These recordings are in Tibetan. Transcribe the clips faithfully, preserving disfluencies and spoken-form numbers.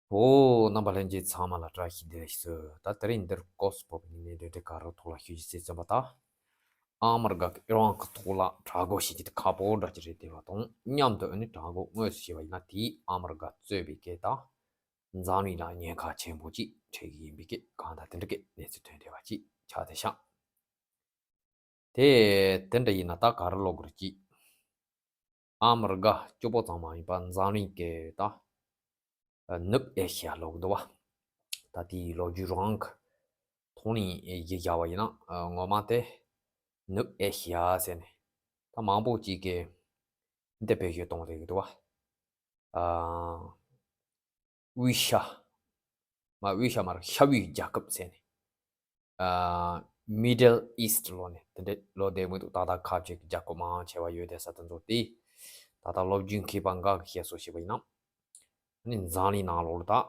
ཨོ། རྣམ་པ་ལྷན་རྒྱས་ཚང་མ་ལ་བཀྲ་ཤིས་བདེ་ལེགས་ཞུ། ད་དེ་རིང་འདིར་སྐོར་སུ་བབས་པའི་ངས་འདི་འདྲའི་ག་རུ་ཐོག་ལ་ཞུ་རྒྱུ་བྱས་ཙམ་པ་ད། ཨ་མི་རི་ཀ་གི་ཨི་རན་གྱི་ཐོག་ལ་དྲག་རྒོལ་བྱེད་རྒྱུ་དེ་ཁག་པོ་འདྲ་ཅིག་རེད་བསྡད་པ་དང་མཉམ་དུ་ཨ་ནི་དྲག་རྒོལ་དངོས་སུ་བྱས་པ་ཡིན་ན་དེས་ཨ་མི་རི་ཀ་གཙོས་པའི་གི་ད་འཛམ་གླིང་ལ་ཉེན་ཁ་ཆེན་པོ་ཅིག་འཕྲད་ཀྱི་ཡིན་པའི་གི་གང་ལྟར་དེ་འདྲ་གི་གནས་ཚུལ་ཐོན་བསྡད་པ་ཅིག་ཆགས་བསྡད་ཤག་དེ་དེ་འདྲ་ཡིན་ན་ད་ག་རེ་ལབ་དགོས་རེད་ཅིག་ཨ་མི་རི་ཀ་གཅིག་པོ་ཙམ་མ་ཡིན་པར་འཛམ་གླིང་གི་ད་ནུབ་ཨེ་ཤི་ཡ་ལབ་གི་འདུག་བ། ད་དེའི་ལོ་རྒྱུས་རང་གི་ཐོག་ནས་གཞི་བཞག་པ་ཡིན་ན་ངོ་མ་དེ་ནུབ་ཨེ་ཤི་ཡ་ཟེར་ནས་ད་མང་པོ་ཅིག་གིས་འདི་བེད་སྤྱོད་གཏོང་བསྡད་གི་འདུག་བ། ཨ། དབུས་ཤ། མ་དབུས་ཤ་མ་རེད། ཤ་བུའི་རྒྱལ་ཁབ་ཟེར་ནས། ཨ། Middle East ལབ་ནས་དེ་འདྲ་ལབ་བསྡད་མི་འདུག་ད་ལྟ་ཁ་བྱེ་གི་རྒྱལ་ཁབ་མང་ཆེ་བ་ཡོད་བསྡད་ས་དེ་ཚོ་དེ། ད་ལྟ་ལོ་རྒྱུས་མཁས་པ་འགའ་གིས་བཤད་སྲོལ་བྱས་པ་ཡིན་ན། ཨ་ནི་འཛམ་གླིང་ནང་ལོགས་ལ་ད། ཨ།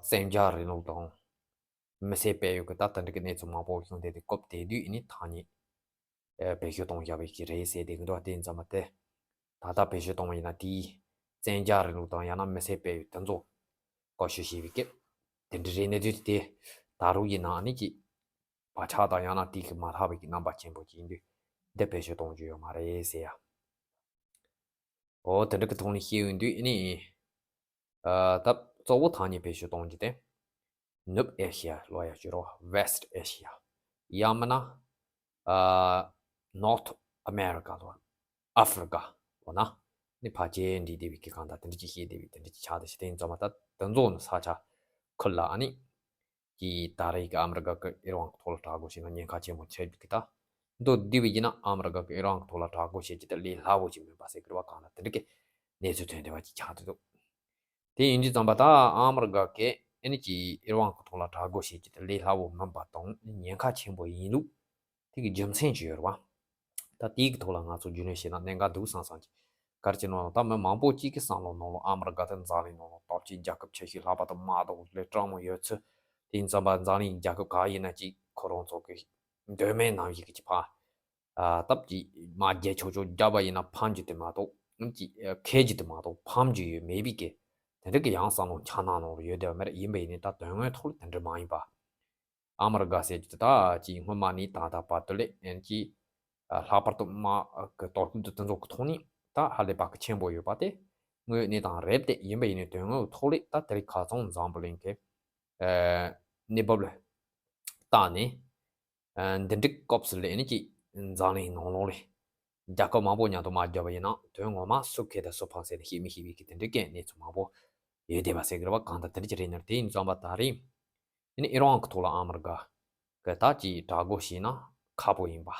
བཙན་རྒྱལ་རིང་ལུགས་དང་། མི་སེར་སྤེལ་ཡུལ་གྱི་ད་ལྟ་འདྲ་གི་གནས་ཚུལ་མང་པོ་བྱུང་བསྡད་དེ་སྐབས་དེ་དུས་ཨ་ནི་ཐག་ཉེ་ཨ། བེད་སྤྱོད་གཏོང་བཞག་པའི་གི་རེད་ཟེར་བསྡད་གི་འདུག་དེ་ཡིན་ཙམ་པ་དེ། ད་ལྟ་བེད་སྤྱོད་གཏོང་བ་ཡིན་ན་དེའི་བཙན་རྒྱལ་རིང་ལུགས་དང་ཡང་ན་མི་སེར་སྤེལ་ཡུལ་དེ་ཚོ་བཀོལ་སྤྱོད་བྱས་པའི་སྐབས་དེ་འདྲ་རེད་གནས་ཚུལ་དེ་ད་རུང་ཡིན་ན་ཨ་ནི་ཅིག་བག་ཆགས་དང་ཡང་ན་དེ་གི་མ་ལྷག་པའི་གི་རྣམ་པ་ཆེན་པོ་ཅིག་ཡིན་དུས་འདི་བེད་སྤྱོད་གཏོང་རྒྱུ་ཡོད་མ་རེད་ཟེར་ཡ། འོ་དེ་འདྲ་གི་ཐོག་ནས་བཤད་ཡོང་དུས་ཨ་ནི། ཨ། ད་གཙོ་བོ་ཐག་ཉེ་བེད་སྤྱོད་གཏོང་རྒྱུ་དེ། ནུབ་ཨེ་ཤི་ཡ་ལབ་ཡ་ཅིག་ཡོད་རེད་བ། West Asia ཡང་མིན་ན། ཨ། North America ལབ། ཨ་ཧྥི་རི་ཀ་ལབ་ན། ནི་ཕལ་ཆེར་འདི་བསྡད་པའི་གི་གང་ལྟར་དེ་འདྲ་ཅིག་བཤད་བསྡད་པའི་དེ་འདྲ་ཅིག་ཆགས་བསྡད་ཤག་དེ་ཡིན་ཙམ་པ་ད་དེ་ཚོ་ནི་ས་ཆ་ཁུལ་ལ་ཨ་ནི། ཀྱི་ད་རེས་ཀྱི་ཨ་མི་རི་ཀ་གི་ཨི་རན་གྱི་ཐོག་ལ་དྲག་རྒོལ་བྱས་ན་ཉེན་ཁ་ཆེན་པོ་འཕྲད་ཀྱི་ད། མདོར་བསྡུས་པ་ཡིན་ན་ཨ་མི་རི་ཀ་གི་ཨི་རན་གྱི་ཐོག་ལ་དྲག་རྒོལ་བྱེད་ཀྱི་ད་ལས་སླ་བོ་ཅིག་མིན་པ་ཟེར་གི་རེད་བ། གང་ལ་དེ་འདྲ་གི་གནས་ཚུལ་ཐོན་བསྡད་པ་ཅིག་ཆགས་འདུག་དེ་ཡིན་དུས་ཙམ་པ་ད་ཨ་མི་རི་ཀ་གི་ཨ་ནི་ཀྱི་ཨི་རན་གྱི་ཐོག་ལ་དྲག་རྒོལ་བྱེད་ཀྱི་ད་ལས་སླ་བོ་མིན་པ་དང་ཉེན་ཁ་ཆེན་པོ་ཡིན་ལུགས་དེ་གི་རྒྱུ་མཚན་ཅིག་ཡོད་རེད་བ། ད་དེའི་གི་ཐོག་ལ་ང་ཚོ་རྒྱུས་ལོན་བྱས་ན་གནད་འགག་འདུག་བསམ་བསམ་གྱི། ག་རེ་བྱས་ནོ་ད་མི་མང་པོ་གཅིག་གི་བསམ་བློ་ནང་ལ་ཨ་མི་རི་ཀ་དེ་འཛམ་གླིང་ནང་ལ་སྟོབས་ཆེན་རྒྱལ་ཁབ་ཆེ་ཤོས་ལྷག་པར་དུ་དམག་དང་ལས་སྤྲང་མོ་ཡོད་ཚུལ། དེ་ཡིན་ཙམ་པ་འཛམ་གླིང་རྒྱལ་ཁབ་ག་ཡིན་ན་ཅིག་ཁོ་རང་ཚོ་གི་འདོད་མོས་རྣམ་བཞི་གི་ཅིག་ཕ། ཨ། སྟབས་ཀྱིས་དམག་རྒྱག་ཆོག་ཆོག་རྒྱག་པ་ཡིན་ན་ཕམ་རྒྱུ་དེ་མ་གཏོགས་ཅིག་ཁེ་རྒྱུ་དེ་མ་གཏོགས་ཕམ་རྒྱུ་ཡོད་མེད་པའི་གི་དེ་འདྲ་གི་ཡང་བསམ་བློ་འཆར་སྣང་ནང་ལ་ཡོད་བསྡད་པ་མ་རེད། ཡིན་པ་ཡིན་ནའི་ད་དོན་དངོས་ཐོག་ལ་དེ་འདྲ་མ་ཡིན་པ། ཨ་མི་རི་ཀ་ཟེར་གྱི་ད་ཅིག་སྔོན་མ་ནས་ད་ལྟ་བར་དུ་ལས་ཨེན་ཅིག་ལྷག་པར་དུ་དམག་གི་གཏོར་སྐྱོན་དེ་ཚོ་གི་ཐོག་ནས་ད་ཧ་ལས་པ་གི་ཆེན་པོ་ཡོད་པ་དེ་དངོས་ཡོད་གནས་སྟངས་རེད་དེ། ཡིན་པ་ཡིན་ནའི་དོན་དངོས་ཐོག་ལས་ད་དེ་རིང་ཁ་སང་འཛམ་བུ་གླིང་གི་གནས་བབ་ལ་བལྟས་ནས་འདི་འདྲའི་སྐབས་སུ་ལས་ཨེན་ཅིག་འཛམ་གླིང་ནང་ལོགས་ལས་རྒྱལ་ཁབ་མང་པོ་མཉམ་དུ་དམག་རྒྱབ་པ་ཡིན་ན་དོན་ངོ་མ་སུ་ཁེ་དང་སུ་ཕམ་ཟེར་ནས་ཤེས་མི་ཤེས་པའི་གི་དེ་འདྲའི་གི་གནས་ཚུལ་མང་པོ་ཡོད་བསྡད་པ་ཟེར་གི་རེད་བ། གང་ལྟར་དེ་འདྲ་ཅིག་རེད་ནི་རེད། དེ་ཡིན་ཙམ་པ་ད་རེས་ཨ་ནི་ཨི་རན་གྱི་ཐོག་ལ་ཨ་མི་རི་ཀ་གི་ད་ཅིག་དྲག་རྒོལ་བྱས་ན་ཁག་པོ་ཡིན་པ། ཨ་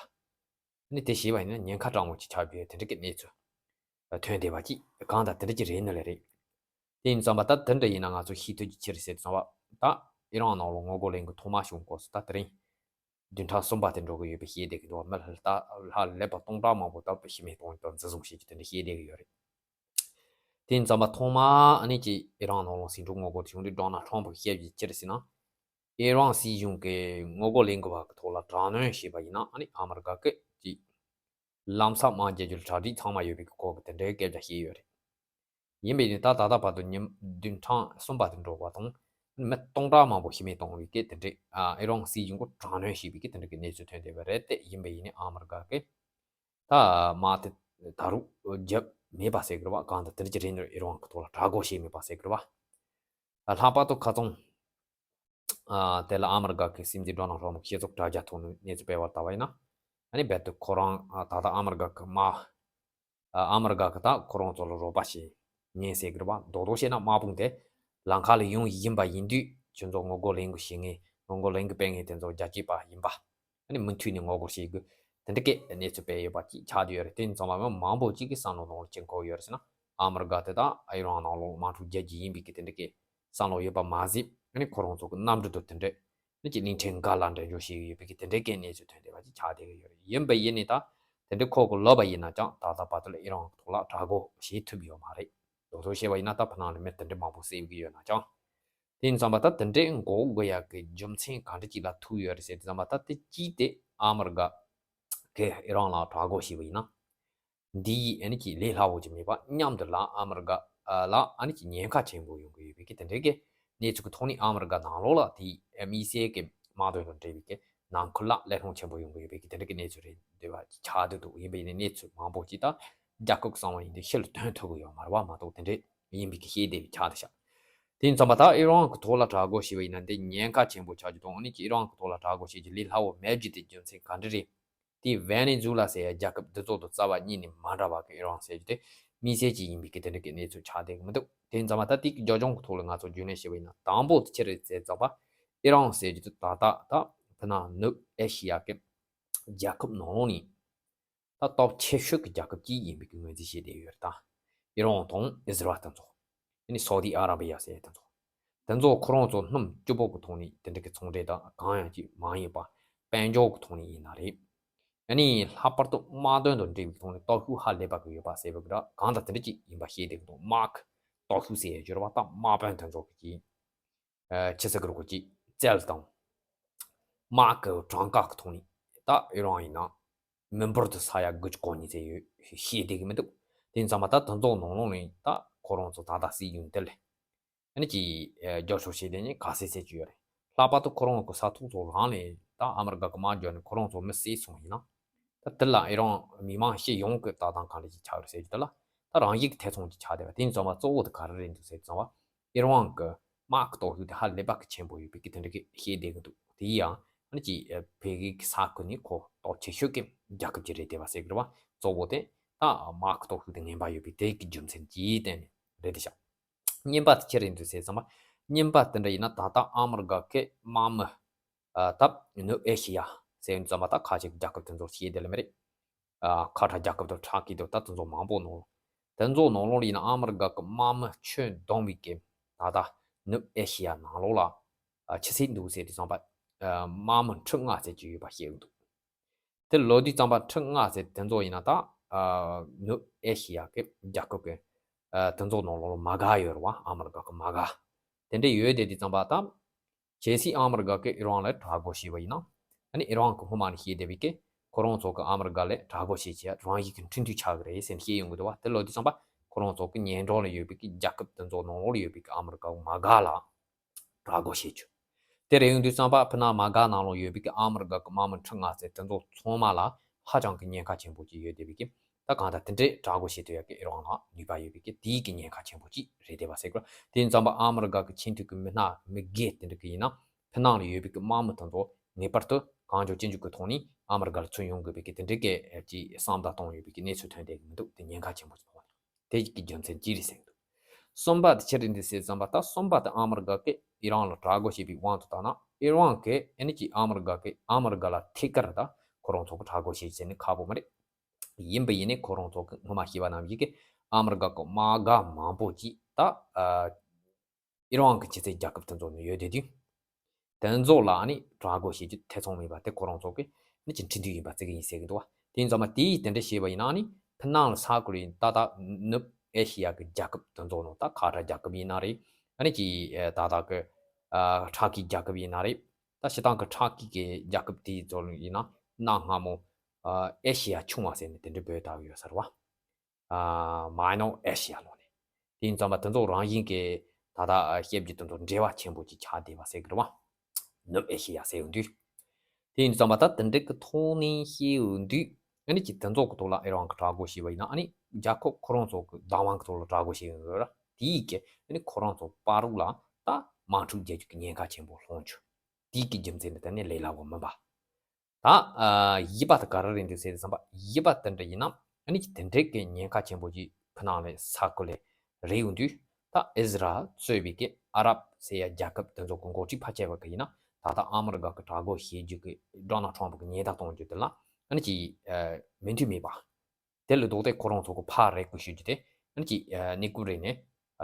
ནི་དེ་བྱས་པ་ཡིན་ན་ཉེན་ཁ་དྲང་མོ་ཅིག་ཆགས་རྒྱུ་དེ་འདྲ་གི་གནས་ཚུལ་ཐོན་བསྡད་པ་ཅིག་གང་ལྟར་དེ་འདྲ་ཅིག་རེད་ནི་ལས་རེད། དེ་ཡིན་ཙམ་པ་ད་དེ་འདྲ་ཡིན་ན་ང་ཚོ་ཤེས་ཐུབ་ཀྱི་ཕྱིར་ཟེར་ཙམ་པ་ད་ཨི་རན་ནང་ལ་ངོ་རྒོལ་ལས་འགུལ་ཐོག་མ་བྱུང་སྐབས་སུ་ད་དེ་རིང་བདུན་ཕྲག་གསུམ་པ་དེ་འགྲོ་གི་ཡོད་པའི་བཤད་བསྡད་ཀྱི་འདུག་མི་ལྷག་ལྷག་ལས་པ་སྟོང་ཕྲག་མང་པོ་ད་ཤི་རྨས་གཏོང་དང་འཛིན་བཟུང་བྱེད་ཀྱི་དེ་འདྲ་བཤད་བསྡད་ཀྱི་ཡོད་རེད། དེ་ཡིན་ཙམ་པ་ཐོག་མ་ཨ་ནི་ཅིག་ཨི་རན་ནང་ལ་ཟིང་འཁྲུག་ངོ་རྒོལ་བྱུང་དུས་ཌོ་ནལ་ཊམ་ཕི་གིས་བཤད་ཀྱི་ཕྱིར་ཟེར་ན། ཨི་རན་སྲིད་གཞུང་གིས་ངོ་རྒོལ་ལས་འགུལ་བ་གི་ཐོག་ལ་དྲག་གནོན་བྱས་པ་ཡིན་ན་ཨ་ནི་ཨ་མི་རི་ཀ་གི་ཅིག་ལམ་སང་དམག་རྒྱག་རྒྱུ་ལ་གྲ་སྒྲིག་ཚང་མ་ཡོད་པའི་གི་སྐོར་གྱི་དེ་འདྲའི་སྐད་ཆ་བཤད་ཡོད་རེད། ཡིན་པས་ནི་ད་ད་ལྟ་བར་དུ་ཉིན་བདུན་ཕྲག་གསུམ་པ་དེ་འགྲོ་བ་དང་མི་སྟོང་ཕྲག་མང་པོ་ཤི་རྨས་བཏང་བའི་སྐད་དེ་འདྲས་ཨ་ཨི་རན་སྲིད་གཞུང་གིས་དྲག་གནོན་བྱས་པའི་སྐད་དེ་འདྲ་གི་གནས་ཚུལ་ཐོན་བསྡད་པ་རེད་དེ། ཡིན་པས་ཡིན་ནི་ཨ་མི་རི་ཀ་གིས་ད་དམག་དེ་ད་རུང་རྒྱབ་མེད་པ་ཟེར་གི་རེད་བ། གང་ལྟར་དེ་འདྲ་ཅིག་རེད་ནི་ཨི་རན་གི་ཐོག་ལ་དྲག་རྒོལ་བྱས་མེད་པ་ཟེར་གི་རེད་བ། ལྷག་པར་དུ་ཁ་སང་ཨ་དེ་ལ་ཨ་མི་རི་ཀ་གི་སྲིད་འཛིན་ཌོ་ནལ་ཊམ་ཕི་གིས་སྤྱི་ཚོགས་དྲ་རྒྱ་ཐོག་ནས་གནས་ཚུལ་སྤེལ་བར་བལྟས་པ་ཡིན་ན། ཨ་ནི་རྦད་དེ་ཁོ་རང་ཨ་ད་ལྟ་ཨ་མི་རི་ཀ་གི་དམག་ཨ་ཨ་མི་རི་ཀ་གི་ད་ཁོ་རང་ཚོ་ལ་རོགས་པ་བྱེད་ཉན་ཟེར་གི་རེད་བ། རྡོག་རྡོག་བཤད་ན་དམག་དཔུང་དེ་ལམ་ཁ་ལ་ཡོང་བཞིན་པ་ཡིན་དུས་ཁྱོད་ཚོ་ངོ་རྒོལ་ལས་འགུལ་བྱེད་མཁན་ངོ་རྒོལ་ལས་འགུལ་སྤེལ་མཁན་དེ་ཚོ་རྒྱལ་གཅེས་པ་ཡིན་པ། ཨ་ནི་མུ་མཐུད་ནས་ངོ་རྒོལ་བྱེད་དགོས། དེ་འདྲ་གི་གནས་ཚུལ་སྤེལ་ཡོད་པ་ཅིག་ཆགས་བསྡད་ཡོད་རེད། དེ་ཡིན་ཙང་མ་མང་པོ་ཅིག་གི་བསམ་བློ་ནང་ལ་ཅི་འཁོར་ཡོད་རེད་ཟེར་ན། ཨ་མི་རི་ཀ་དེ་དང་ཨི་རན་ནང་ལོགས་དམག་འཁྲུག་རྒྱག་རྒྱུ་ཡིན་པའི་གི་དེ་འདྲ་གི་བསམ་བློ་ཡོད་པ་མ་ཟད། ཨ་ནི་ཁོ་རང་ཚོ་གི་གནམ་གྲུ་དང་དེ་འདྲ་ནི་ཅིག་གླིང་ཕྲན་འགའ་ལ་འགྲེམས་འཇོག་བྱེད་ཀྱི་ཡོད་པའི་གི་དེ་འདྲའི་གི་གནས་ཚུལ་ཐོན་བསྡད་པ་ཅིག་ཆགས་བསྡད་ཀྱི་ཡོད་རེད། ཡིན་པ་ཡིན་ནི་ད་དེ་འདྲའི་ཁོ་གི་ལབ་པ་ཡིན་ན་ཀྱང་ད་ལྟ་བར་དུ་ལ་ཨི་རན་གི་ཐོག་ལ་དྲག་རྒོལ་བྱེད་ཐུབ་ཡོད་མ་རེད། རྡོག་རྡོག་བཤད་པ་ཡིན་ན་ད་ཕ་ནང་ལ་མི་དེ་འདྲའི་མང་པོ་བསད་ཀྱི་ཡོད་ན་ཀྱང་། དེ་ཡིན་ཙང་མ་ད་དེ་འདྲའི་འགོག་དགོས་ཡག་གི་རྒྱུ་མཚན་ག་འདྲ་ཅིག་ལ་ཐུག་ཡོད་རེད་ཟེར་དུས་ཙམ་པ་ད་དེ་གཅིག་དེ་ཨ་མི་རི་ཀ་གིས་ཨི་རན་ལ་དྲག་རྒོལ་བྱས་པ་ཡིན་ན། འདི་ཡིས་ཨ་ནི་ཅིག་ལས་སླ་བོ་ཅིག་མེད་པ་མཉམ་དུ་ལ་ཨ་མི་རི་ཀ་ ལ་ཨ་ནི་ཀྱི་ཉེན་ཁ་ཆེན་པོ་ཡོང་གི་ཡོད་པའི་གི་དེ་འདྲའི་གི་གནས་ཚུལ་གི་ཐོག་ནས་ཨ་མི་རི་ཀ་ནང་ལོགས་ལ་དེའི་དམིགས་བསལ་གི་དམག་དོན་དང་འབྲེལ་བའི་གི་ནང་ཁུལ་ལ་གླེང་སློང་ཆེན་པོ་ཡོང་གི་ཡོད་པའི་གི་དེ་འདྲའི་གི་གནས་ཚུལ་རེད་འདུག་པ་ཆགས་བསྡད་འདུག་ཡིན་པ་ཡིན་ན་གནས་ཚུལ་མང་པོ་ཅིག་ད་རྒྱལ་ཁབ་གསང་བ་ཡིན་དུས་ཕྱི་ལ་ཐོན་ཐུབ་ཀྱི་ཡོད་མ་རེད་པ། མ་གཏོགས་དེ་འདྲའི་ཡིན་པའི་གི་ཤེས་བསྡད་པའི་ཆ་དེ་ཤག་དེ་ཡིན་ཙང་པ་ད་ཨི་རན་གི་ཐོག་ལ་དྲག་རྒོལ་བྱས་པ་ཡིན་ན་འདི་ཉེན་ཁ་ཆེན་པོ་ཆགས་རྒྱུ་དང་། ཨ་ནི་ཀྱི་ཨི་རན་གི་ཐོག་ལ་དྲག་རྒོལ་བྱེད་རྒྱུ་ལས་སླ་བོ་མེད་རྒྱུ་དེ་རྒྱུ་མཚན་ག་འདྲ་རེད། དེ་ཝེ་ནེ་ཛུ་ལ་ཟེར་ཡ་རྒྱལ་ཁབ་འདི་ཚོ་དང་རྩ་བ་ཉིད་ནས་མ་འདྲ་བ་གི་ཨི་རན་ཟེར་རྒྱུ་དེ་དམིགས་བསལ་གྱི་ཡིན་པའི་གི་དེ་འདྲ་གི་གནས་ཚུལ་ཆགས་བསྡད་ཀྱི་མི་འདུག་དེ་ཡིན་ཙང་པ་ད་དེ་གི་རྒྱབ་ལྗོངས་གི་ཐོག་ལ་ང་ཚོ་རྒྱུས་ལོན་བྱས་པ་ཡིན་ན་དང་པོ་དེ་ཅི་རེད་ཟེར་ཙང་པ་ཨི་རན་ཟེར་རྒྱུ་དེ་ད་ལྟ་ད་ཕི་ན་ནུབ་ཨེ་ཤི་ཡ་གི་རྒྱལ་ཁབ་ནང་ལོགས་ནས་ད་སྟོབས་ཆེ་ཤོས་ཀྱི་རྒྱལ་ཁབ་ཅིག་ཡིན་པའི་གི་ངོས་འཛིན་བྱས་བསྡད་ཡོད་རེད། ད་ཨི་རན་དང་ཨི་ཟི་རལ་དེ་ཚོ། ཨ་ནི་སའུ་དི་ཨ་ར་བི་ཡ་ཟེར་དེ་ཚོ། དེ་ཚོ་ཁོ་རང་ཚོ་སྣུམ་སྐྱིད་པོ་གི་ཐོག་ནས་དེ་འདྲ་གི་ཚོང་འབྲེལ་དང་གང་ཡང་ཅིག་མ་ཡིན་པ་དཔལ་འབྱོར་གི་ཐོག་ནས་ཡིན་ན་རེད། ཨ་ནི་ལྷག་པར་དུ་དམག་དོན་དང་འབྲེལ་བའི་ཐོག་ནས་སྟོབས་ཤུགས་ཧ་ལས་པ་གི་ཡོད་པ་ཟེར་བ་གི་ར་གང་ལྟར་དེ་འདྲ་ཅིག་ཡིན་པ་ཤེས་བསྡད་གི་འདུག་དམག་གི་སྟོབས་ཤུགས་ཟེར་ཡ་བརྗོད་པ་ད་དམག་དཔོན་དེ་ཚོ་གི་ཅིག་ཆི་ཟེར་གི་རེད་གོ་ཅིག་རྩལ་དང་། དམག་གི་གྲངས་ཀ་གི་ཐོག་ནས་ད་ཨི་རན་ཡིན་ན་མི་འབོར་དུ་ས་ཡ་དགུ་བཅུ་གོ་གཉིས་ཙམ་ཡོད་ཤེས་བསྡད་གི་མི་འདུག་དེ་ཡིན་ཙང་མ་ད་དེ་ཚོ་ནང་ལོགས་ནས་ད་ཁོ་རང་ཚོ་ད་ལྟ་སྲིད་གཞུང་དེ་ལས་ཨ་ནི་ཀྱི་རྒྱབ་སྐྱོར་བྱེད་དེ་ནི་ག་ཚད་ཚད་ཅིག་ཡོད་རེད། ལྷག་པར་དུ་ཁོ་རང་གི་ས་ཐོག་ཚོ་རང་ལས་ད་ཨ་མི་རི་ཀ་གི་དམག་རྒྱག་ནས་ཁོ་རང་ཚོ་མི་བསད་སོང་ཡིན་ན། ད་དེ་ལ་ཨི་རན་མི་མང་སྤྱི་ཡོངས་ཀྱི་ལྟ་སྟངས་གང་འདྲ་ཞིག་ཆགས་རེད་ཟེར་རྒྱུ་དེ་ལ་ད་རང་ཡིག་གི་ཐེ་ཚོམ་ཅིག་ཆགས་བསྡད་པ་དེ་ཡིན་ཙང་བ་གཙོ་བོ་དེ་ག་རེ་རེད་འདུག་ཟེར་ཙང་བ་ཨི་རན་གྱི་དམག་གི་སྟོབས་ཤུགས་དེ་ཧ་ལས་པ་གི་ཆེན་པོ་ཡོད་པའི་གི་དེ་འདྲ་གི་ཤེས་བསྡད་གི་འདུག་དེ་ཡང་ཨ་ནི་ཀྱི་བོད་ཀྱི་ས་ཁུལ་ནི་ཁོ་སྟོབས་ཆེ་ཤོས་ཀྱི་རྒྱལ་ཁབ་ཅིག་རེད་བསྡད་པ་ཟེར་གི་རེད་བ། གཙོ་བོ་དེ་ད་དམག་གི་སྟོབས་ཤུགས་དེ་ངན་པ་ཡོད་པའི་དེ་གི་རྒྱུ་མཚན་གྱིས་བརྟེན་ནས་རེད་བསྡད་ཤག་གཉིས་པ་དེ་ཅི་རེད་འདུག་ཟེར་ཙང་བ། གཉིས་པ་དེ་འདྲ་ཡིན་ན་ད་ལྟ་ཨ་མི་རི་ཀ་གི་དམག་མི། ཨ་ད་ནུབ་ཨེ་ཤི་ཡ་ཟེར་ཙམ་པ་ད་ཁ་ཅིག་རྒྱལ་ཁབ་དེ་ཚོ་ཤེས་བསྡད་ལེ་མི་རེད། ཨ་ཁ་ཁྲ་རྒྱལ་ཁབ་དང་ཁྲ་ཀི་དང་ད་དེ་ཚོ་མང་པོ་ནོ། དེ་ཚོ་ནང་ལོགས་ལ་ཡིན་ན་ཨ་མི་རི་ཀ་གི་དམག་མི་ཁྱོན་བསྡོམས་པའི་གི་ད་ལྟ་ནུབ་ཨེ་ཤི་ཡ་ནང་ལོགས་ལ་ཨ་ཆི་ཟིག་འདུག་ཟེར་དུས་ཙམ་པ་ཨ་དམག་མི་ཁྲི་ལྔ་ཙམ་ཅིག་ཡོད་པ་ཤེས་གི་འདུག་དེ་ལོ་དུས་ཙམ་པ་ཁྲི་ལྔ་ཙམ་དེ་ཚོ་ཡིན་ན་ད་ཨ་ནུབ་ཨེ་ཤི་ཡ་གི་རྒྱལ་ཁབ་གི་ཨ་དེ་ཚོ་ནང་ལོགས་ལ་མ་དགའ་ཡོད་རེད་བ། ཨ་མི་རི་ཀ་གི་མ་དགའ་དེ་འདྲ་ཡོད་དེ་དུས་ཙམ་པ་ད། གལ་སྲིད་ཨ་མི་རི་ཀ་གིས་ཨི་རན་ལ་དྲག་རྒོལ་བྱས་པ་ཡིན་ན། ཨ་ནི་ཨི་རན་གྱི་སྔོན་མ་ནས་བཤད་བསྡད་པའི་གི་ཁོ་རང་ཚོ་གིས་ཨ་མི་རི་ཀ་ལ་དྲག་རྒོལ་བྱེད་ཆེད་རང་ཡིག་གི་འཕྲིན་ཐུང་ཆགས་ཀྱི་རེད་ཟེར་ནས་བཤད་ཡོང་གི་འདུག་བ། དེ་ལོ་དུས་ཙམ་པ་ཁོ་རང་ཚོ་གི་ཉེ་འགྲམ་ལ་ཡོད་པའི་གི་རྒྱལ་ཁབ་དེ་ཚོ་ནང་ལོགས་ལ་ཡོད་པའི་གི་ཨ་མི་རི་ཀ་མ་དགའ་ལ་དྲག་རྒོལ་བྱེད་རྒྱུ། དེ་རེད་ཡོང་དུས་ཙམ་པ་ཕི་ན་མ་དགའ་ནང་ལོགས་ཡོད་པའི་གི་ཨ་མི་རི་ཀ་གི་དམག་མི་ཁྲི་ལྔ་ཙམ་དེ་ཚོ་ཚང་མ་ལ་ཧ་ཅང་གི་ཉེན་ཁ་ཆེན་པོ་ཅིག་ཡོད་བསྡད་པའི་གི། ད་གང་ལྟར་དེ་འདྲའི་དྲག་རྒོལ་བྱེད་ཐུབ་ཡག་གི་ཨི་རན་ལ་ནུས་པ་ཡོད་པའི་གི་དེའི་གི་ཉེན་ཁ་ཆེན་པོ་ཅིག་རེད་བསྡད་པ་ཟེར་དགོས། དེ་ཡིན་ཙམ་པ་ཨ་མི་རི་ཀ་གི་ཆེས་མཐོའི་གི་མི་སྣ་མི་སྒེར་དེ་འདྲ་གི་ཡིན་ན་ཕི་ནང་ལ་ཡོད་པའི་གི་དམག་མི་དེ་ཚོ་ངེས་པར་དུ་གང་མགྱོགས་ཅི་མགྱོགས་ཀྱི་ཐོག་ནས་ཨ་མི་རི་ཀ་ལ་ཚུར་ཡོང་དགོས་པའི་གི་དེ་འདྲའི་གི་ཅིག་བསམ་བློ་གཏོང་ཡོད་པའི་གི་གནས་ཚུལ་ཐོན་བསྡད་གི་མི་འདུག་དེ་ཉེན་ཁ་ཆེན་པོ་ཅིག་མཐོང་ནས་དེ་གི་རྒྱུ་མཚན་ཅི་རེད་ཟེར་གི་འདུག་གསུམ་པ་དེ་ཅི་རེད་འདུག་ཟེར་ཙམ་པ་ད་གསུམ་པ་དེ་ཨ་མི་རི་ཀ་གི་ཨི་རན་ལ་དྲག་རྒོལ་བྱེད་པའི་དབང་དུ་བཏང་ན་ཨི་རན་གི་ཨ་ནི་ཅིག་ཨ་མི་རི་ཀ་གི་ཨ་མི་རི་ཀ་ལ་ཐད་ཀར་ད་ཁོ་རང་ཚོ་གི་དྲག་རྒོལ་བྱེད་ཟེར་ནས་ཁག་པོ་མ་རེད། ཡིན་པ་ཡིན་ནའི་ཁོ་རང་ཚོ་གི་སྔོན་མ་ཤེས་པ་ནང་བཞིན་གི་ཨ་མི་རི་ཀ་གི་དམག་སྒར་མང་པོ་ཅིག་ད་ཨ་ཨི་རན་གི་ཕྱི་སྲིད་རྒྱལ་ཁབ་དེ་ཚོ་ནང་ཡོད་དེ་དུས། དེ་ཚོ་ལ་ཨ་ནི་དྲག་རྒོལ་བྱེད་རྒྱུ་ཐེ་ཚོམ་མེད་པ་དེ་ཁོ་རང་ཚོ་གི་ཨ་ནི་ཅིག་འཕྲིན་ཐུང་ཡིན་པ་བརྩི་གི་ཡིན་ཟེར་གི་འདུག་བ། དེ་ཡིན་ཙང་མ་དེ་ཡིས་དེ་འདྲ་བྱས་པ་ཡིན་ན་ཨ་ནི་ཕི་ནང་ལ་ས་ཁུལ་ཡིན་ད་ལྟ་ནུབ་ཨེ་ཤི་ཡ་གི་རྒྱལ་ཁབ་དེ་ཚོ་ནང་ད་ཁ་ཏྲ་རྒྱལ་ཁབ་ཡིན་ན་རེད། ཨ་ནི་ཅིག་ད་ལྟ་གི་ཨ་ཁྲ་ཀི་རྒྱལ་ཁབ་ཡིན་ན་རེད། ད་སྤྱིར་བཏང་གི་ཁྲ་ཀི་གི་རྒྱལ་ཁབ་དེའི་ཚོ་ཡིན་ན་གནའ་སྔ་མོ་ཨ་ཨེ་ཤི་ཡ་ཆུང་བ་ཟེར་ནས་དེ་འདྲ་འབོད་བཏང་གི་ཡོད་ས་རེད་བ། ཨ་མའི་ནོར་ཨེ་ཤི་ཡ་ལོ་ནས། དེ་ཡིན་ཙང་མ་དེ་ཚོ་རང་བཞིན་གྱི་ད་ལྟ་ཨ་བཤད་རྒྱུ་དེ་ཚོ་འབྲེལ་བ་ཆེན་པོ་ཅིག་ཆགས་བསྡད་པ་ཟེར་གི་རེད་བ། ནུབ་ཨེ་ཤི་ཡ་ཟེར་ཡོང་དུས། དེ་ཡིན་ཙང་མ་ད་དེ་འདྲ་གི་ཐོག་ནས་བཤད་ཡོང་དུས། ཨ་ནི་ཅིག་དེ་ཚོ་གི་ཐོག་ལ་ཨི་རན་གི་དྲག་རྒོལ་བྱས་པ་ཡིན་ན་ཨ་ནི་རྒྱལ་ཁབ་ཁོ་རང་ཚོ་གི་བདག་དབང་གི་ཐོག་ལ་དྲག་རྒོལ་བྱས་ཡོང་ཡོད་ར། དེ་ཡིས་ཀྱི་ཨ་ནི་ཁོ་རང་ཚོ་བར་དུ་ལ་ད་དམག་འཁྲུག་རྒྱག་རྒྱུ་གི་ཉེན་ཁ་ཆེན་པོ་སློང་རྒྱུ། དེའི་གི་རྒྱུ་མཚན་ནི་དེ་ནི་ལས་སླ་བོ་མིན་པ། ད་ཨ་བཞི་པ་དེ་ག་རེ་རེད་འདུག་ཟེར་བསམ་པ། བཞི་པ་དེ་འདྲ་ཡིན་ན་ཨ་ནི་དེ་འདྲའི་གི་ཉེན་ཁ་ཆེན་པོ་ཅིག་ཕི་ནང་ལ་ས་ཁུལ་ལ་རེད་ཡོང་དུས། ད་ཨི་ཟི་རལ་གཙོས་པའི་གི་ཨ་རབ་ཟེར་ཡ་རྒྱལ་ཁབ་དེ་ཚོ་གི་འགོ་ཁྲིད་ཕལ་ཆེ་བ་གི་ཡིན་ན་ད་ལྟ་ཨ་མི་རི་ཀ་གི་དྲག་རྒོལ་བྱེད་རྒྱུ་གི་ཌོ་ནལ་ཊམ་ཕི་གི་ཉེན་བརྡ་གཏོང་རྒྱུ་དེ་ལ་ཨ་ནི་ཅིག་ཨ་མོས་མཐུན་མེད་པ། དེ་ལ་ལྡོག་སྟེ་ཁོ་རང་ཚོ་གི་ཕར་རེ་སྐུལ་ཞུ་རྒྱུ་དེ་ཨ་ནི་ཅིག་ཨ་སྣེ་ཁུལ་རེ་ནས་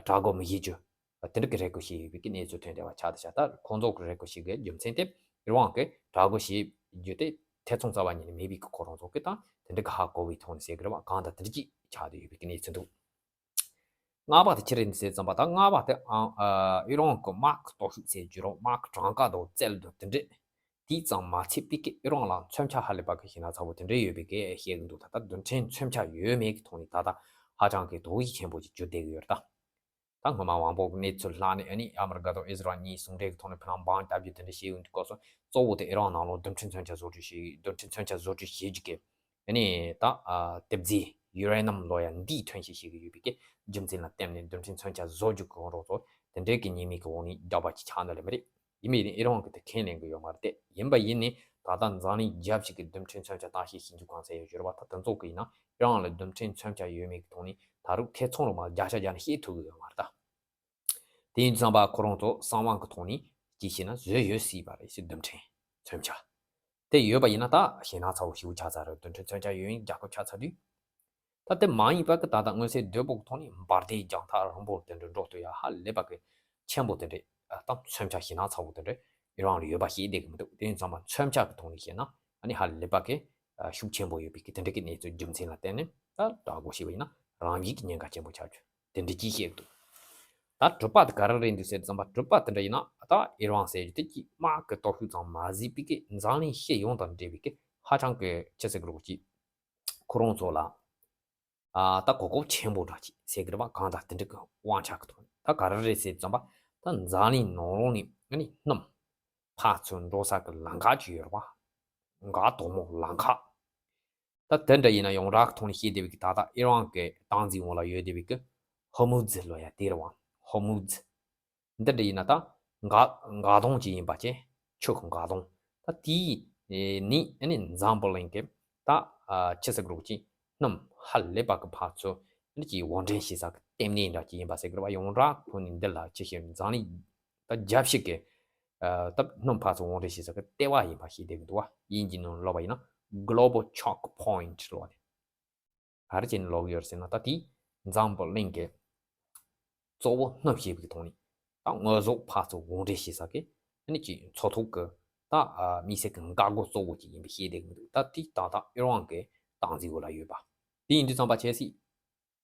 དྲག་རྒོལ་མི་བྱེད་རྒྱུ། དེ་འདྲ་གི་རེ་སྐུལ་བྱས་ཡོད་པའི་གི་གནས་ཚུལ་ཐོན་བསྡད་པ་ཆགས་བསྡད་ཤག་ད་ཁོང་ཚོ་གི་རེ་སྐུལ་བྱེད་དགོས་རྒྱུ་མཚན་དེ་ཨི་རན་གི་དྲག་རྒོལ་བྱེད་རྒྱུ་དེ་ཐེ་ཚོམ་རྩ་བ་ཉིད་ནས་མེད་པའི་གི་ཁོ་རང་ཚོ་གི་ད་དེ་འདྲ་གི་ཧ་གོ་བའི་ཐོག་ནས་ཟེར་གི་རེད་བ། གང་ལྟར་དེ་འདྲ་ཅིག་ཆགས་བསྡད་ཡོད་པའི་གི་གནས་ཚུལ་འདུག་ལྔ་པ་དེ་ཅི་རེད་ཟེར་ཙམ་པ། ད་ལྔ་པ་དེ་ཨ་ཨ་ཨི་རན་གི་དམག་གི་སྟོབས་ཤུགས་ཟེར་རྒྱུ་རོ། དམག་གི་གྲངས་ཀ་དང་རྩལ་དང་དེ་འདྲས། དེ་ཙམ་མ་ཚད་པའི་གི་ཨི་རན་ལ་མཚོན་ཆ་ཧ་ལས་པ་གི་ཞེ་ན་ཚ་བོ་དེ་འདྲས་ཡོད་པའི་གི་བཤད་གི་འདུག་ད་ལྟ་རྡུལ་ཕྲན་མཚོན་ཆ་ཡོད་མེད་གི་ཐོག་ནས་ད་ལྟ་ཧ་ཅང་གི་དོགས་གཞི་ཆེན་པོ་ཅིག་གྱུར་བསྡད་གི་ཡོད་རེད་ད། ད་སྔོན་མ་དབང་པོ་གི་གནས་ཚུལ་ལྷག་ནས་ཨ་ནི་ཨ་མི་རི་ཀ་དང་ཨི་ཟི་རལ་གཉིས་ཟུང་འབྲེལ་གྱི་ཐོག་ནས་ཕ་ནང་འབངས་བརྡབ་རྒྱུ་དེ་འདྲ་བྱས་ཡོང་དུས་སྐབས་སུ་གཙོ་བོ་དེ་ཨི་རན་ནང་ལོགས་རྡུལ་ཕྲན་མཚོན་ཆ་བཟོ་སྐྲུན་བྱེད་རྡུལ་ཕྲན་མཚོན་ཆ་བཟོ་སྐྲུན་བྱེད་རྒྱུ་གི་ཨ་ནི་ད་ཨ་གཏེར་རྫས་ཡུ་རེ་ནམ་ལོ་ཡ་འདིའི་ཐོན་སྐྱེད་བྱེད་ཀྱི་ཡོད་པའི་གི་རྒྱུ་མཚན་ལ་བརྟེན་ནས་རྡུལ་ཕྲན་མཚོན་ཆ་བཟོ་རྒྱུ་གི་རོགས་ཚོ་དེ་འདྲའི་གི་ཉེས་མིང་གི་འོག་ནས་རྒྱག་པ་ཅིག་ཆགས་འདུག་ལེ་མ་རེད། ཡིན་མིན་ཨི་རན་གྱིས་དེ་ཁས་ལེན་གྱི་ཡོད་མ་རེད་དེ། ཡིན་པ་ཡིན་ནའི་ད་ལྟ་འཛམ་གླིང་རྒྱབ་ཞིག་གི་རྡུལ་ཕྲན་མཚོན་ཆ་བརྟག་དཔྱད་བྱེད་རྒྱུ་ཁང་ཟེར་ཡོད་ཡོད་རེད་བ། ད་དེ་ཚོ་གི་ཡིན་ན་ཨི་རན་ལ་རྡུལ་ཕྲན་མཚོན་ཆ་ཡོད་མེད་ཀྱི་ཐོག་ནས་ད་རུང་ཐེ་ཚོམ་རུ་མ་བརྒྱ་ཆ་བརྒྱ་ནས་བཤད་ཐུབ་ཀྱི་ཡོད་མ་རེད་ད། དེ་ཡིན་དུས་ཙམ་པ་ཁོ་རང་ཚོ་གསང་བ་གི་ཐོག་ནས་ཅི་བྱས་ན་བཟོས་ཡོད་སྲིད་པ་རེད་ཟེར། རྡུལ་ཕྲན་མཚོན་ཆ་དེ་ཡོད་པ་ཡིན་ན་ད་ཞེད་སྣང་ཚ་བོ་ཞེ་པོ་ཆགས་ཚར་རེད། རྡུལ་ཕྲན་མཚོན་ཆ་ཡོད་ཡིན་རྒྱལ་ཁབ་ཆགས་ཚར་དུས། ད་དེ་མ་ཡིན་པ་གི་ད་ལྟ་མངོན་གསལ་དོད་པོ་གི་ཐོག་ནས་འབར་མདེལ་རྒྱང་ཐག་རིང་པོ་དེ་འདྲ་འགྲོ་ཐུབ་ཡ་ཧ་ལས་པ་གི་ཆེན་པོ་དེ་འདྲ་ད་མཚོན་ཆ་ཞེད་སྣང་ཚ་བོ་དེ་འདྲ་ཨི་རན་ལ་ཡོད་པ་ཤེས་བསྡད་ཀྱི་མི་འདུག་དེ་ཡིན་ཙང་མ་མཚོན་ཆ་གི་ཐོག་ནས་བཤད་ན་ཨ་ནི་ཧ་ལས་པ་གི་ཤུགས་ཆེན་པོ་ཡོད་པའི་གི་དེ་འདྲ་གི་གནས་ཚུལ་རྒྱུ་མཚན་ལ་བརྟེན་ནས་ད་དྲག་རྒོལ་བྱས་པ་ཡིན་ན་རང་བཞིན་གྱི་ཉེན་ཁ་ཆེན་པོ་ཆགས་རྒྱུ་དེ་འདྲ་ཅིག་བཤད་ཀྱི་འདུག་ད་གྲུབ་པ་དེ་ག་རེ་རེད་འདུག་ཟེར་ཙམ་པ་གྲུབ་པ་དེ་འདྲ་ཡིན་ན་ད་ཨི་རན་ཟེར་རྒྱུ་དེ་གི་དམག་གི་སྟོབས་ཤུགས་ཙམ་མ་གཟིགས་པའི་གི་འཛམ་གླིང་སྤྱི་ཡོངས་དང་འབྲེལ་བའི་གི་ཧ་ཅང་གི་ཅི་ཟེར་དགོས་རེད་ཅིག་ཁོ་རང་ཚོ་ལ་ཨ་ད་གོ་སྐབས་ཆེན་པོ་འདྲ་ཅིག་ཟེར་གི་རེད་པ། གང་ལྟར་དེ་འདྲ་གི་དབང་ཆ་གི་ཐོག་ནས་ད་ག་རེ་རེད་ཟེར་ཙམ་པ་ད་འཛམ་གླིང་ནང་ལོགས་ནས་ཨ་ནི་སྣུམ་ཕར་ཚུར་འགྲོ་ས་གི་ལམ་ཁ་ཅིག་ཡོད་རེད་པ། འགག་དོག་མོ་ལམ་ཁ། ད་དེ་འདྲ་ཡིན་ན་ཡོངས་གྲགས་ཐོག་ནས་བཤད་བསྡད་པའི་གི་ད་ལྟ་ཨི་རན་གི་སྟངས་འཛིན་འོག་ལ་ཡོད་བསྡད་པའི་གི་ཧོར་མུ་ཛི་ལོ་ཡ་དེ་རེད་པ། ཧོར་མུ་ཛི། འདི་འདྲ་ཡིན་ན་ད་འགག་འགག་སྡོང་ཅིག་ཡིན་པ་ཅེ། ཆུ་གི་འགག་སྡོང་། ད་དེའི་ནི་ཨ་ནི་འཛམ་བུ་གླིང་གི་ད་ཨ་ཅི་ཟེར་དགོས་རེད་ཅིག་སྣུམ་ཧ་ལས་པ་གི་ཕར་ཚུར་ཨ་ནི་ཅིག་དབོར་འདྲེན་བྱེད་ས་གི་ལྟེ་གནས་འདྲ་ཅིག་ཡིན་པ་ཟེར་གི་རེད་པ། ཡོངས་གྲགས་ཐོག་ནས་འདི་ལ་ཅི་ཞིག་འཛམ་གླིང་ད་རྒྱལ་སྤྱི་གི་ཨ་ད་སྣུམ་ཕར་ཚུར་དབོར་འདྲེན་བྱེད་ས་གི་ལྟེ་བ་ཡིན་པ་ཤེས་བསྡད་གི་འདུག་པ། དབྱིན་ཇིའི་ནང་ལབ་པ་ཡིན་ན་Global Choke Point ལབ་ནས། ག་རེ་བྱས་ནས་ལབ་ཀྱི་ཡོད་རེད་ཟེར་ན། ད་དེ་འཛམ་བུ་གླིང་གི་གཙོ་བོ་སྣུམ་ཞེས་པའི་ཐོག་ནས་ད་དངོས་ཟོག་ཕར་ཚུར་དབོར་འདྲེན་བྱེད་ས་གི་ཨ་ནི་ཅིག་མཚོ་ཐོག་གི་ད་ཨ་དམིགས་བསལ་གྱི་འགག་སྒོ་གཙོ་བོ་ཅིག་ཡིན་པའི་ཤེས་བསྡད་ཀྱི་མི་འདུག་ད་དེ་ད་ལྟ་ཨི་རན་གྱི་སྟངས་འཛིན་འོག་ལ་ཡོད་པ། དེ་ཡིན་དུས་ཙམ་པ་ཆེ་སྲིད།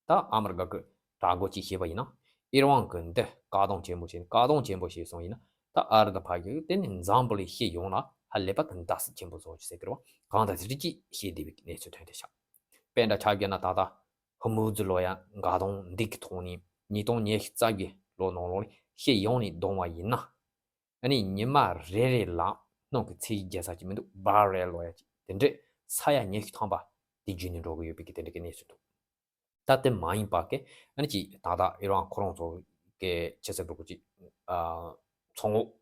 ད་ཨ་མི་རི་ཀ་གི་དྲག་རྒོལ་ཅིག་བྱས་པ་ཡིན་ན་ཨི་རན་གྱི་འདི་བཀག་སྡོམ་ཆེན་པོ་བྱས་ནས་བཀག་སྡོམ་ཆེན་པོ་བྱས་སོང་ཡིན་ན་ད་ཨ་རི་དང་ཕ་གི་དེ་ནི་འཛམ་བུ་གླིང་སྤྱི་ཡོངས་ལ་ཧ་ལས་པ་གི་འདྲ་སྲིད་ཆེན་པོ་བཟོ་རྒྱུ་ཟེར་གི་རེད་པ། གང་ལྟར་དེ་རིགས་ཀྱིས་བཤད་བསྡད་པའི་གནས་ཚུལ་ཐོན་བསྡད་ཤག་དཔེ་འདྲ་ཆ་བཞག་ན་ད་ལྟ་ཧོར་མུ་ཛི་ལོ་ཡ་འགག་སྡོང་འདི་གི་ཐོག་ནས་ཉིས་སྟོང་ཉི་ཤུ་རྩ་བརྒྱད་ལོ་ནང་ལོགས་ནས་སྤྱི་ཡོངས་ནས་བསྡོམས་པ་ཡིན་ན། ཨ་ནི་ཉི་མ་རེ་རེ་ལ་སྣུམ་གྱི་ཚད་གཞི་རྒྱག་ས་ཅིག་མི་འདུག་བྷ་རེལ་ལོ་ཡ་ཅིག་དེ་འདྲས་ས་ཡ་ཉི་ཤུ་ཐམ་པ་དེ་བརྒྱུད་ནས་འགྲོ་གི་ཡོད་པའི་གི་དེ་འདྲ་གི་གནས་ཚུལ་འདུག་ད་དེ་མ་ཡིན་པ་གི་ཨ་ནི་ཅིག་ད་ལྟ་ཨི་རན་ཁོ་རང་ཚོ་གི་ཆེ་ས་འགྲོ་གི་ཅིག་ཨ་མཚོ་ངོགས་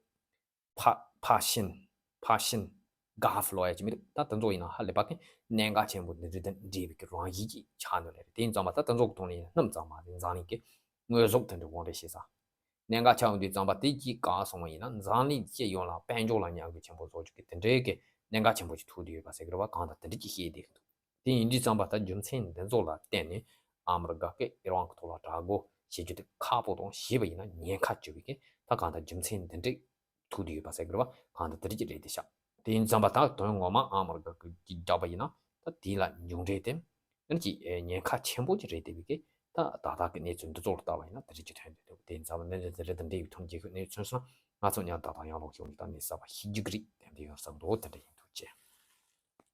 ཕ་ཕ་ཤིན་ཕ་ཤིན་གྷལ་ཕ་ལོ་ཡ་ཅིག་མི་འདུག་ད་དེ་ཚོ་ཡིན་ན་ཧ་ལས་པ་གི་གནད་འགག་ཆེན་པོ་འདི་འདྲ་དང་འབྲེལ་བའི་གི་རང་བཞིན་ཅིག་ཆགས་འདུག་ལེ་རེད། དེ་ཡིན་ཙང་མ་ད་དེ་ཚོ་གི་ཐོག་ནས་ཡིན་ན་སྣུམ་ཙམ་མ་རེད། འཛམ་གླིང་གི་དངོས་ཟོག་དེ་འདྲ་དབོར་འདྲེན་བྱེད་ས། གནད་འགག་ཆགས་ཡོང་དུས་ཙམ་པ་དེ་གྱིས་བཀག་སོང་བ་ཡིན་ན་འཛམ་གླིང་སྤྱི་ཡོངས་ལ་དཔལ་འབྱོར་ལ་ཉམས་རྒུད་ཆེན་པོ་བཟོ་རྒྱུ་གི་དེ་འདྲའི་གི་གནད་འགག་ཆེན་པོ་ཞིག་ཐུག་བསྡད་ཡོད་པ་ཟེར་གི་རེད་པ། གང་ལྟར་དེ་འདྲ་ཅིག་བཤད་བསྡད་ཀྱི་འདུག་དེ་ཡིན་དུས་ཙམ་པ་ད་རྒྱུ་མཚན་འདི་ཚོ་ལ་བརྟེན་ནས་ཨ་མི་རི་ཀ་གིས་ཨི་རན་གྱི་ཐོག་ལ་དྲག་རྒོལ་བྱེད་རྒྱུ་དེ་ཁག་པོ་དང་བྱས་པ་ཡིན་ན་ཉེན་ཁ་བཅུག་པའི་གི་ད་གང་ལྟར་རྒྱུ་མཚན་འདི་འདྲ་ཐུག་བསྡད་ཡོད་པ་ཟེར་གི་རེད་པ། གང་ལྟར་དེ་འདྲ་ཅིག་རེད་བསྡད་ཤག་དེ་ཡིན་ཙམ་པ་ད་དོན་ངོ་མ་ཨ་མི་རི་ཀ་གིས་རྒྱག་པ་ཡིན་ན་ད་དེ་ལ་མཇུག་འབྲས་དེ། ཨ་ནི་ཅིག་ཨེ་ཉེན་ཁ་ཆེན་པོ་ཅིག་རེད་བསྡད་པའི་གི་ད་ད་ལྟ་གི་གནས་ཚུལ་འདི་ཚོ་ལ་ལྟ་བ་ཡིན་ན་དེ་རིགས་ཀྱི་ཐོན་བསྡད་འདུག་དེ་ཡིན་ཙང་གནས་ཚུལ་དེ་རིགས་དང་འབྲེལ་བའི་ཐོག་རྒྱལ་ཁབ་གནས་ཚུལ་སོང་ན་ང་ཚོ་མཉམ་དུ་ད་ཡང་ལོག་ཤོག་ནི་ད་གནས་གསར་པ་ཤེས་རྒྱུ་གི་རེད། དེ་འདྲ་ཡོང་བསམ་འདུག་དེ་འདྲ་ཡིན།